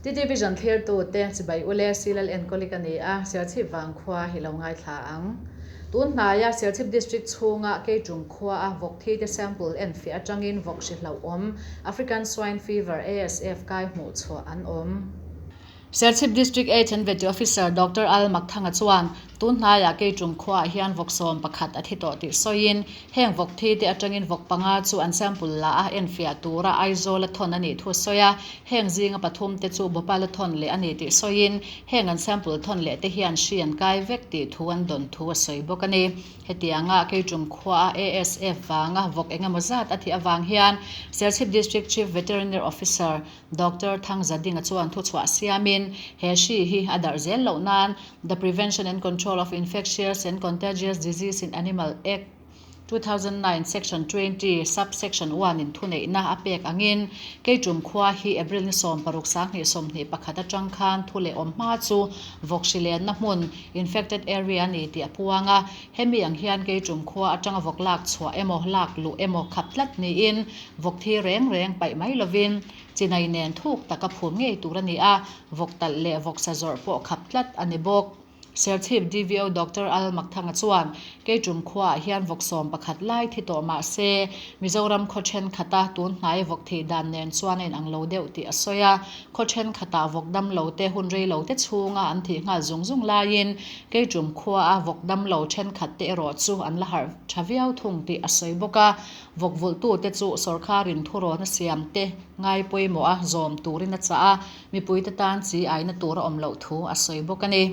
TT Vision thlirtute chibai ule Silal enkawli ka ni a, Serchhip vangkhua hi lo ngaithla ang. Tun hnaia Serchhip District chhunga Keitum khuaa vawk thite sample enfiah atangin vawk hri hlauhawm African Swine Fever, ASF, kai hmuh chhuah an awm. Serchhip District Aids and Vety Officer Doctor Al Makthanga chuan tun hnaiah Keitum khuaah hian vawk 11 a thi tawh tih sawiin heng vawk thi te atangin vawk panga chu an sample la a enfiah tura Aizawl a thawn a nih thu a sawi a, heng zinga pathum te chu Bhopal a thawn leh a ni tih sawiin heng an sample thawn leh te hian hri an kai vek tih thu an dawn thu a sawi bawk a ni. Hetianga Keitum khuaa ASF vanga vawk engemaw zat a thih avang hian Serchhip District Chief Veterinary Officer Doctor Thangzadinga chuan thuchhuah siamin he hri hi a darh zel loh nan The Prevention and Control of Infectious and Contagious Disease in Animal Act, 2009 Section 20, Sub-Section 1 in thuneihna a pek angin Keitum khua hi April ni 16 2021 atang khan thu leh awm hma chu vawk hri lenna hmun, infected area, a ni tih a puang a. Hemi ang hian Keitum khua atanga vawk lak chhuah emaw lak luh emaw khap tlat niin Vawk thi reng reng paih mai lovin chinai nen thuk taka phum ngei tur a ni a, vawk talh leh vawk sa zawrh pawh khap tlat a ni bawk. Serchhip DVO Doctor Al Makthanga chuan Keitum khuaah hian vawk 11 lai thi tawh mah se, Mizoram khaw thenkhat-a tun hnai vawk thih dan nen chuan a inang lo deuh tih a sawi a. Khaw thenkhatah vawk dam lo te hun rei lo te chhunga an thih nghal zung zung laiin Keitum khuaa vawk dam lo thenkhat te erawh chu an la harh tha viau thung tih a sawi bawk a. Vawk vulhtute chu sawrkharin thurawn a siam te ngai pawimawh a zawm turin a chah a, mipuite tan chi aina tur a awm loh thu a sawi bawk a ni.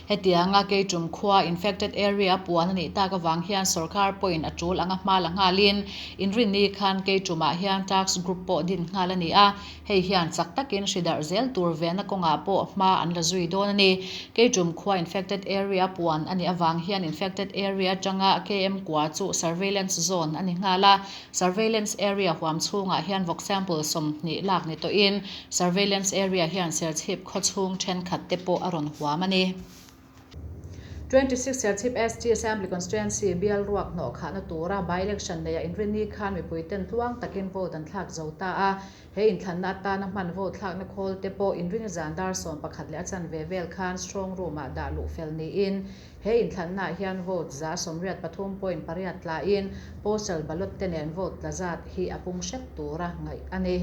Hetianga Keitum khua infected area puan a nih tak avang hian sawrkar pawhin a tul anga hma la nghalin inrinni khan Keitumah hian task group pawh din nghal a ni a, Hei hian chak takin hri darh zel tur vena kawngah pawh hma an la zui dawn a ni. Keitum khua infected area puan a nih avang hian infected area atanga KM kua chu surveillance zone a ni nghal a. Surveillance area huam chhungah hian vawk sample 20 lak ni tawhin surveillance area hian Serchhip khaw chhung thenkhat te pawh a rawn huam a ni. 26 Serchhip ST Assembly Constituency bial ruak hnawh khahna tura by-election neia inrinni khan mipuiten tluang takin vote an thlak zo ta a. He inthlanna atana hman vote thlakna khawl te pawh inrinni zan dar 11 leh a chanve vel khan strong room-ah dah luh fel niin he inthlannaah hian vote 83.8 tlain postal ballot te nen vote tla zat hi a pung hret tura ngaih a ni.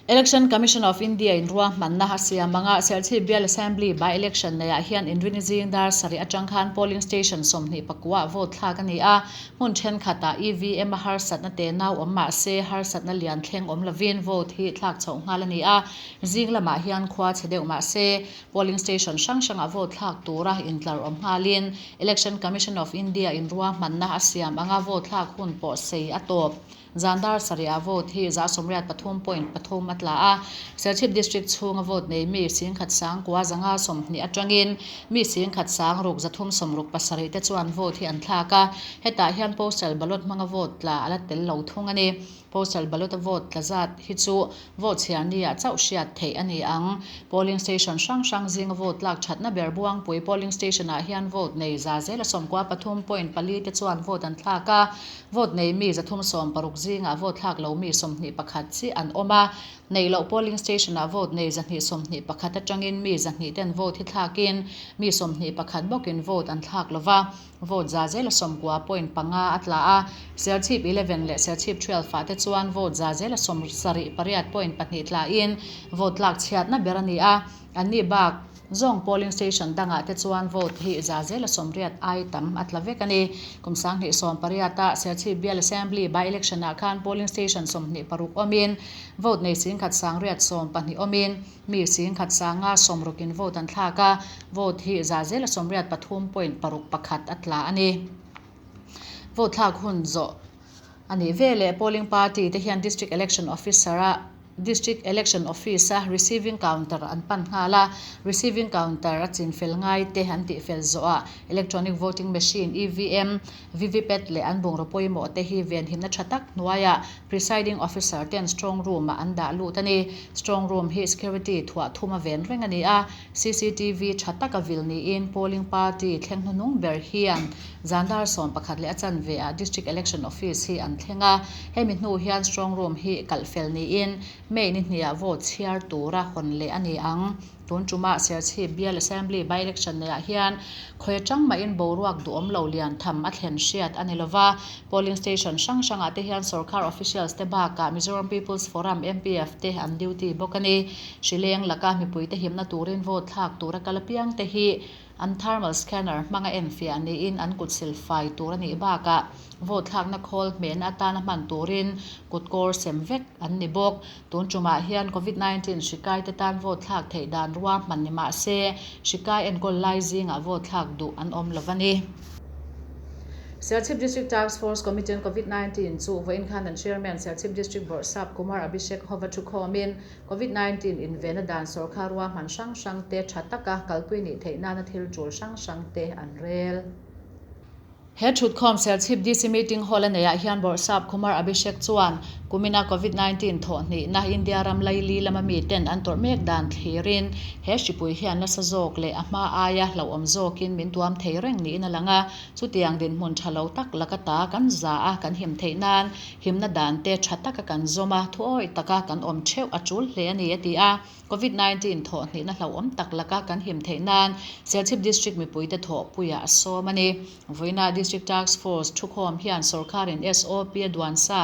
Election Commission of India in ruahmanna a siam anga Serchhip Bial Assembly by-election neiah hian inrini zing dar sarih atang khan polling station 24 ah vote thlak a ni a, hmun thenkhatah EVM a harsatna te nau awm mah se harsatna lian thleng awm lovin vote hi thlak chhoh nghal a ni a, zing lamah hian khua chhe deuh mah se polling station hrang hrangah vote thlak tura intlar awm nghalin Election Commission of India in ruahmanna a siam anga vote thlak hun pawh sei a tawp. Zan dar sarihah vote hi 83.3 a tla a, Serchhip District chhunga vote nei mi 19,520 atangin mi 10,637 te chuan vote hi an thlak a, hetah hian postal ballot hmanga vote tla a la tel lo thung a ni. Postal ballot a vote tla zat hi chu vote chhiar nia chauh hriat theih a ni ang. Polling station hrang hrang zinga vote lak thatna ber Buangpui polling station ah hian vote nei 393.4 te chuan vote an thlak a, Vote nei mi 360 zingah vote thlak lo mi 21 chi an awm a, neih loh polling station-ah vote nei 221 atangin mi 200 ten vote hi thlakin mi 21 bawkin vote an thlak lo va, vote 90.5 a tla a. Serchhip 11 leh Serchhip 12 ah te chuan vote 78.2 tlain vote tlak chhiatna ber a ni a, anni bak Zawng polling station dangah te chuan vote hi 80% ai tam a tla vek a ni. Kum 2018 a Serchhip Bial Assembly by election ah khan polling station 26 awmin vote nei 1912 awmin mi 1960 in vote an thlak a, vote hi 83.61 a tla a ni. Vote thlak hun zawh a nih veleh polling party te hian District Election Officer a District Election Office a receiving counter an pan nghal a, receiving counter a chin fel ngai te an tih fel zawhah Electronic Voting Machine, EVM, VVPAT leh an bungraw pawimawh te hi venhimna tha tak hnuaiah Presiding Officer ten strong room ah an dah lut a ni. Strong room hi security thuah thum a ven reng a ni a, CCTV tha taka vil niin polling party thleng hnuhnung ber hian zan dar 11 leh a chanve ah District Election Office hi an thleng a, hemi hnu hian strong room hi kalh fel niin May ni hniah vote chhiar tura hawn leh a ni ang. Tun ṭuma Serchhip Bial Assembly by-election neihah hian khawi aṭang mahin boruak duhawm lo lian tham a thlen hriat a ni lo va. Polling station hrang hrangah te hian sorkar officials te bakah Mizoram People's Forum, MPF, te an duty bawk a ni. Hrileng laka mipuite himna turin vote thlak tura kal apiang te hi An thermal scanner hmanga enfiah niin an kut sil fai tur a nih bakah vote thlakna khawl hmehna atana hman turin kut kawr sem vek an ni bawk. Tun tumah hian Covid 19 hri kaite tan vote thlak theih dan rua hman ni mah se hri kai enkawl lai zingah vote thlak duh an awm lo a ni. Serchhip District Task Force Committee on Covid 19 chu vawiin khan an Chairman Serchhip District Bawrhsap Kumar Abhishek hova thukhawmin Covid 19 invenna dan sawrkar ruahman hrang hrang te tha taka kalpui nih theih nana thil tul hrang hrang te an rel. He thutkhawm Serchhip DC Meeting Hall a neihah hian Bawrhsap Kumar Abhishek chuan kumina Covid 19 thawhhnihna India ram laili lama miten an tawrh mek dan thlirin he hripui hian nasa zawk leh a hma aia hlauhawm zawkin min tuam thei reng niin a lang a, chutiang dinhmun tha lo tak laka ta kan za a kan him theih nan Himna dante tha taka kan zawm a, thuawih taka kan awm theuh a tul hle a ni, a ti a. Covid 19 thawh hnihna hlauhawm tak laka kan him theih nan Serchhip District mipuite thawhpuiah a sawm a ni. Vawiina District Task Force thukhawm hian sawrkharin SOP a duan sa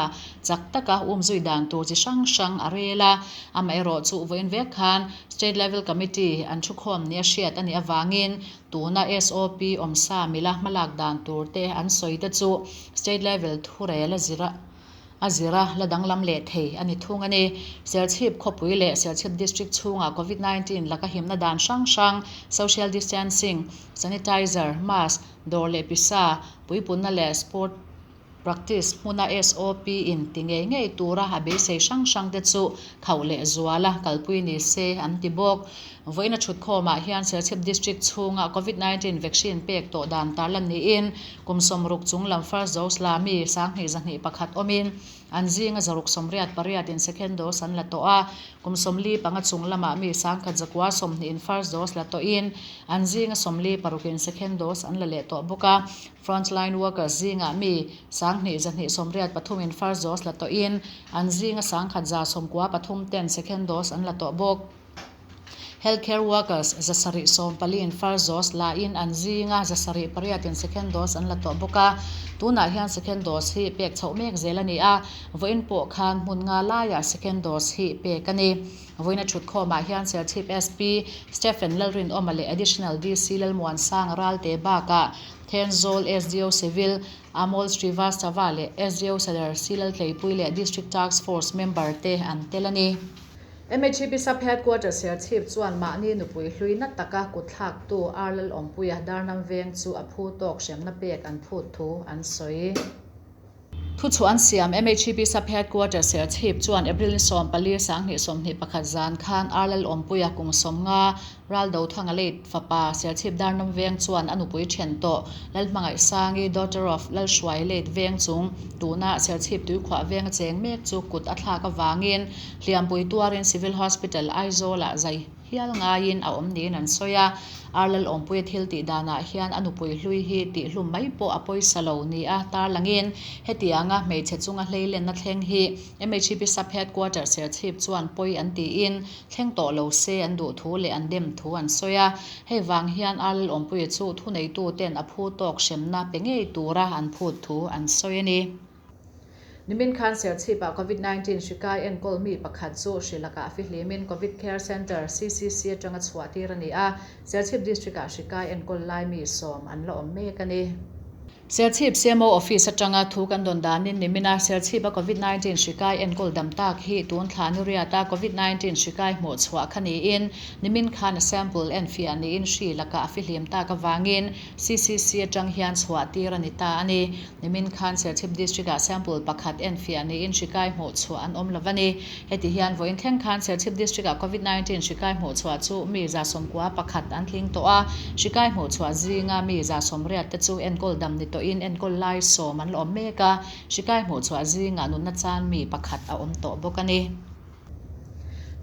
chak taka umzui dan tur chi hrang hrang a rel a, amaherawhchu vawiin vek khan State Level Committee an thukhawm nia hriat a nih avangin Tuna SOP awmsa mila hmalak dan tur te an sawi te chu State level thurel a zira a zira la danglam leh thei a ni thung a ni. Serchhip khawpui leh Serchhip District chhungah Covid 19 laka himna dan hrang hrang, social distancing, sanitizer, mask, dawr leh pisa, puipunna leh sport Practice hmuna SOP in ti ngei ngei tura a beisei hrang hrang te chu khauh leh zuala kalpui ni se an ti bawk. Vawiin a thutkhawmah hian Serchhip District chhunga Covid 19 vaccine pek tawh dan tarlan niin kum 60 chung lam first dose la mi 2201 awmin an zinga 688 in second dose an la tawh a, kum 45 chung lamah mi 1120 in first dose la tawhin an zinga 46 in second dose an la leh tawh bawk a. Frontline workers zingah mi 2283 in first dose la tawhin an zinga 1193 ten second dose an la tawh bawk. Healthcare workers 714 in first dose la in an zinga 708 in second dose an la tawh bawk a. Tunah hian second dose hi pek chhoh mek zel a ni a, vawiin pawh khan hmun nga laiah second dose hi pek a ni. Vawiina thutkhawmah hian Serchhip SP Stephen Lalrinawma leh Additional DC Lalmuansanga Ralte bakah Thenzawl SDO Civil Amol Srivastava leh SDO Sadar Silal Tleipui leh District Task Force member te an tel a ni. MHEP Sub Headquarter Serchhip chuan mahni nupui hlui na taka kutthlaktu R Lalawmpuia Darnam Veng chu a phu tawk hremna pek an phut thu an sawi. Thuchhuah an siam MHEP Sub Headquarter Serchhip chuan April ni 14 2021 zan khan R Lalawmpuia kum 50 Raldothanga late fapa Serchhip Darnam Veng chuan a nupui then tawh Lalhmangaihsangi daughter of Lalhruai late Veng chung tuna Serchhip Tuikhuah Veng a cheng mek chu kut a thlak avangin hliampui tuarin Civil Hospital Aizawl-ah zai Hial ngaiin a awm niin an sawi a, Arlalawmpuia thil tih danah hian a nupui hlui hi tihhlum mai pawh a pawisa lo nia tarlangin hetianga hmeichhe chunga hleilenna thleng hi MHEP Sub Headquarter Serchhip chuan pawi an tiin thleng tawh lo se an duh thu leh an dem thu an sawi a, hei vang hian Arlalawmpuia chu thuneituten a phu tawk hremna pe ngei tura an phut thu an sawi a ni. Nimin khan Serchhip-ah Covid 19 hri kai enkawl mi pakhat chu hri lakah fihlimin Covid Care Centre, CCC, atanga chhuah tir a ni a, Serchhip District-ah hri kai enkawl lai mi 10 an la awm mek a ni. Serchhip CMO Office atanga thu kan dawn danin nimina Serchhip-a Covid 19 hri kai enkawl dam tak hi tun thla ni riata Covid 19 hri kai hmuh chhuah kha niin nimin khan a sample enfiah niin hri lakah a fihlim tak avangin CCC atang hian chhuah tir a ni ta a ni. Nimin khan Serchhip District-ah sample pakhat enfiah niin hri kai hmuh chhuah an awm lo a ni. Heti hian vawiin thleng khan Serchhip District-ah Covid 19 hri kai hmuh chhuah chu mi 91 an tling tawh a, hri kai hmuh chhuah zinga mi 80 te chu enkawl dam ni tawhin enkawl lai 10 an la awm mek a, hri kai hmuh chhuah zingah nunna chan mi pakhat a awm tawh bawk a ni.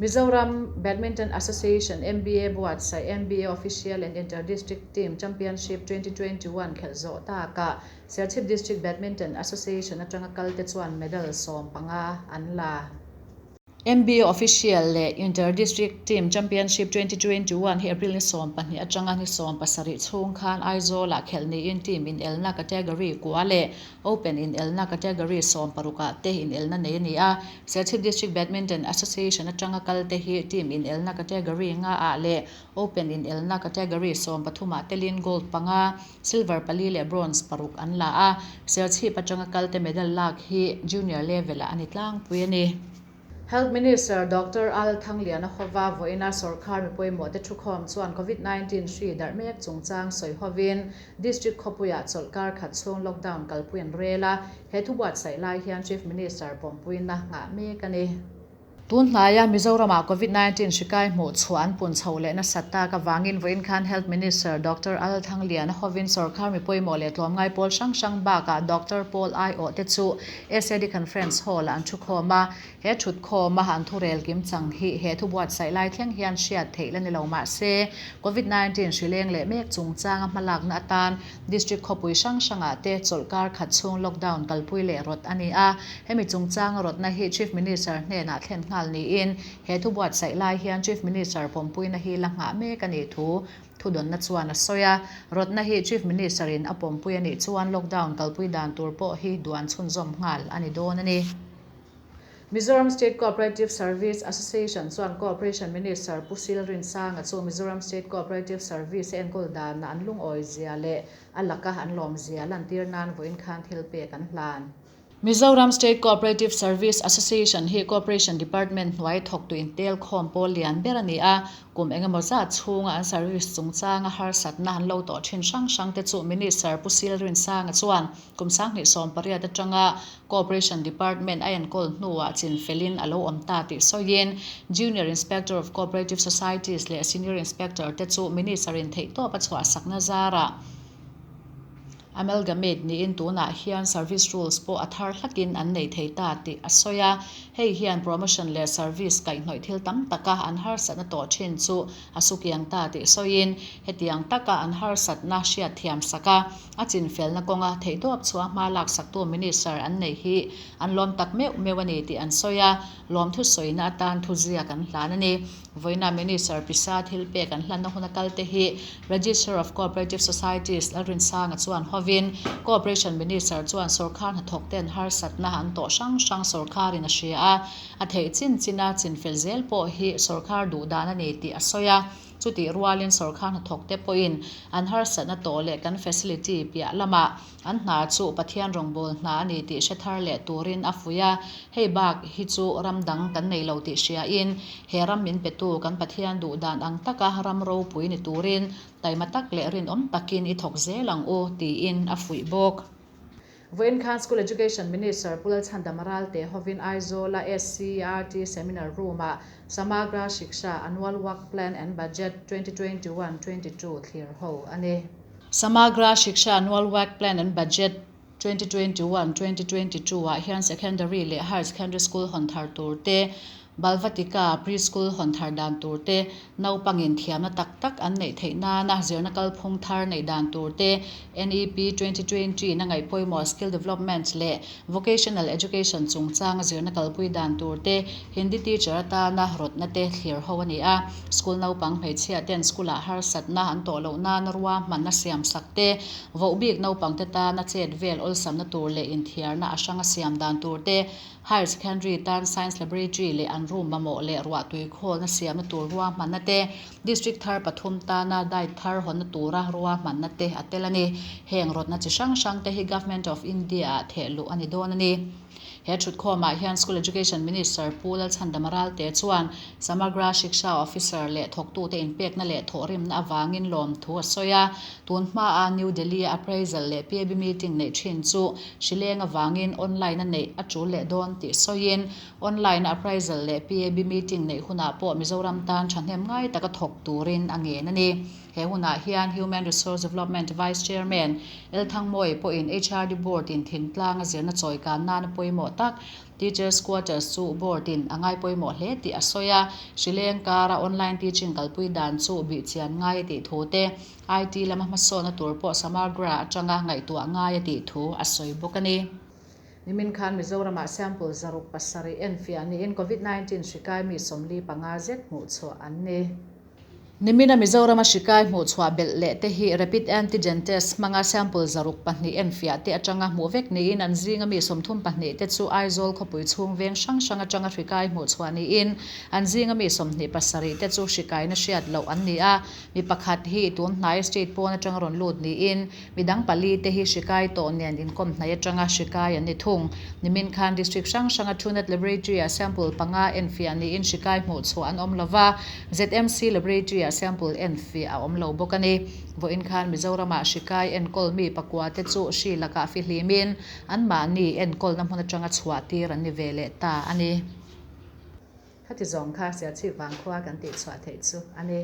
Mizoram Badminton Association, MBA, buatsaih MBA Official and Inter-District Team Championship 2021 khelh zawh takah Serchhip District Badminton Association atanga kalte chuan medal 15 an la. MBA Official leh Inter District Team Championship 2021 hi April ni 12 atanga ni 17 chhung khan Aizawl-ah khelh niin team inelna category kua leh Open inelna category 16 ah te inelna nei a ni a. Serchhip District Badminton Association atanga kal te hi team inelna category nga ah leh Open inelna category 13 ah telin gold panga, silver pali leh bronze paruk an la a. Serchhip atanga kal te medal lak hi junior level ah a ni tlangpui a ni. Health Minister Doctor Al Thangliana hova vawiina sawrkar mi pawimawhte thukhawm chuan Covid 19 hri darh mek chungchang sawi hovin District khawpuiah chawlhkar khat chhung lockdown kalpui an rel a, he thu buatsaih lai hian Chief Minister pawmpuina nghah mek a ni. Tun hnaia Mizoramah Covid 19 hri kai hmuh chhuah an pun chho leh nasat tak avangin vawiin khan Health Minister Doctor Al Thangliana hovin sawrkar mi pawimawh leh tlawmngai pawl hrang hrang bakah Doctor Paul aiawh te chu SAD Conference Hall-ah an thukhawm a, he thutkhawma an thurel kim chang hi he thu buatsaih lai thleng hian hriat theih la ni lo mah se, Covid 19 hri leng leh mek chungchanga hmalakna atan District khawpui hrang hrangah te chawlhkar khat chhung lockdown kalpui leh rawt a ni a. Hemi chungchanga rawtna hi Chief Minister hnenah thlen nghal niin he thu buatsaih lai hian Chief Minister pawmpuina hi la nghah mek a nih thu Thudawnna chuan a sawi a, rawtna hi Chief Minister-in a pawmpui a nih chuan lockdown kalpui dan tur pawh hi duan chhunzawm nghal a ni dawn a ni. Mizoram State Cooperative Service Association chuan Cooperation Minister Pu Sil Rinsanga chu Mizoram State Cooperative Service a enkawl dana an lungawi zia leh a laka an lawm zia lantir nan vawiin khan thil pek an hlan. Mizoram State Cooperative Service Association hi Cooperation Department hnuai thawktu intel khawm pawl lian ber a ni a, kum engemaw zat chhunga an service chungchanga harsatna an lo tawh thin hrang hrang te chu Minister Pu Sil Rinsanga chuan kum 2018 atanga Cooperation Department a enkawl hnuah chinfelin a lo awm ta tih sawiin Junior Inspector of Cooperative Societies leh Senior Inspector te chu Minister-in theihtawp a chhuahsakna zarah Amalgamate niin tunah hian service rules pawh a thar hlakin an nei thei ta tih a sawi a. Hei hian promotion leh service kaihhnawih thil tam taka an harsatna tawh thin chu a sukiang ta tih sawiin, hetiang taka an harsatna hriatthiam sak a, a chinfelna kawnga theihtawp chhuah hma laksaktu Minister an nei hi an lawm tak meuh meuh a ni tih an sawi a, lawmthu sawina atan thuziak an hlan a ni. Vawiina Minister Pisa thil pek an hlanna huna kalte hi Registrar of Cooperative Societies Lalrinsanga chuan hovin Cooperation Minister chuan sawrkar hnathawkten harsatna an tawh hrang hrang sawrkarin a hria a, a theih chin china chinfel zel pawh hi sawrkar duh dan a ni tih a sawi a. Chutih rualin sawrkar hnathawkte pawhin an harsatna tawh leh kan facility piah lamah An hna chu Pathian rawngbâwl hna a ni tih hre thar leh tûrin a fuih a, hei bâk hi chu ram dang kan nei lo tih hriain, he ram min petu kan Pathian duh dan ang taka ram ropui ni tûrin taima tak leh rinawm takin i thawk zêl ang u, tiin a fuih bawk. Vawiin khan School Education Minister Pu Lalchhandama Ralte hovin Aizawla SCERT Seminar Room-ah Samagra Shiksha Annual Work Plan and Budget 2021, 22 thlir ho a ni. Samagra Shiksha Annual Work Plan and Budget 2021, 2022 ah hian Secondary leh Higher Secondary School hawn thar tur te, Balvatika Pre-School hawn thar dan tur te, naupangin thiamna tak tak an neih theih nana zirna kalphung thar neih dan tur te, NEP 2020 in a ngaih pawimawh Skill Development leh Vocational Education chungchanga zirna kalpui dan tur te, Hindi teacher atana rawtna te thlir ho a ni a. School naupang hmeichhia ten school-ah harsatna an tawh loh nana ruahmanna siam sak te, voh bik naupang te tana chet vel awlsamna tur leh inthiarna a hranga siam dan tur te, Higher Secondary tan Science Laboratory leh an room mamawh leh ruahtui khawlna siamna tur ruahmanna te, District thar pathum tana diet thar hawnna tura ruahmanna te a tel a ni. Heng rawtna chi hrang hrang te hi Government of India-ah thehluh a ni dawn a ni. He thutkhawmah hian School Education Minister Pu Lalchhandama Ralte chuan Samagra Shiksha Officer leh thawktute inpekna leh thawhrimna avangin lawmthu a sawi a. Tun hmaa New Delhi-a appraisal leh PAB meeting neih thin chu hrileng avangin online-a neih a tul leh dawn tih sawiin online-a appraisal leh PAB meeting neih hunah pawh Mizoram tan thahnem ngai taka thawk turin a ngen a ni. He hunah hian Human Resource Development Vice Chairman L Thangmawii pawhin HRD Board-in thingtlanga zirna chawi kan nana pawimawh tak Teachers Quarters chu Board-in a ngai pawimawh hle tih a sawi a, hrileng kara online teaching kalpui dan chu bihchian ngai a tih thu te, IT lama hmasawnna tur pawh Samagra atanga ngaihtuah ngai a tih thu a sawi bawk a ni. Nimin khan Mizoramah sample 607 enfiah niin Covid 19 hri kai mi 45 zet hmuhchhuah an ni. Nimina Mizorama hri kai hmuhchhuah belh leh te hi Rapid Antigen Test hmanga sample 602 enfiah te atanga hmuh vek niin an zinga mi 32 te chu Aizawl khawpui chhung veng hrang hrang atanga hri kai hmuhchhuah niin an zinga mi 27 te chu hri kaina hriat loh an ni a, mi pakhat hi tun hnai state pawn atanga rawn lut niin Midang pali te hi hri kai tawh nen inkawm hnaih atanga hri kai an ni thung. Nimin khan District hrang hranga Truenat Laboratory-ah sample panga enfiah niin hri kai hmuh chhuah an awm lova, ZMC Laboratory-ah sample enfiah a awm lo bawk a ni. Vawiin khan Mizoramah hri kai enkawl mi pakua te chu hri lakah fihlimin anmahni enkawlna hmun atanga chhuah tir an ni ve leh ta a ni. Khati zawng kha Sialchhip Vangkhua kan tihchhuah theih chu a ni.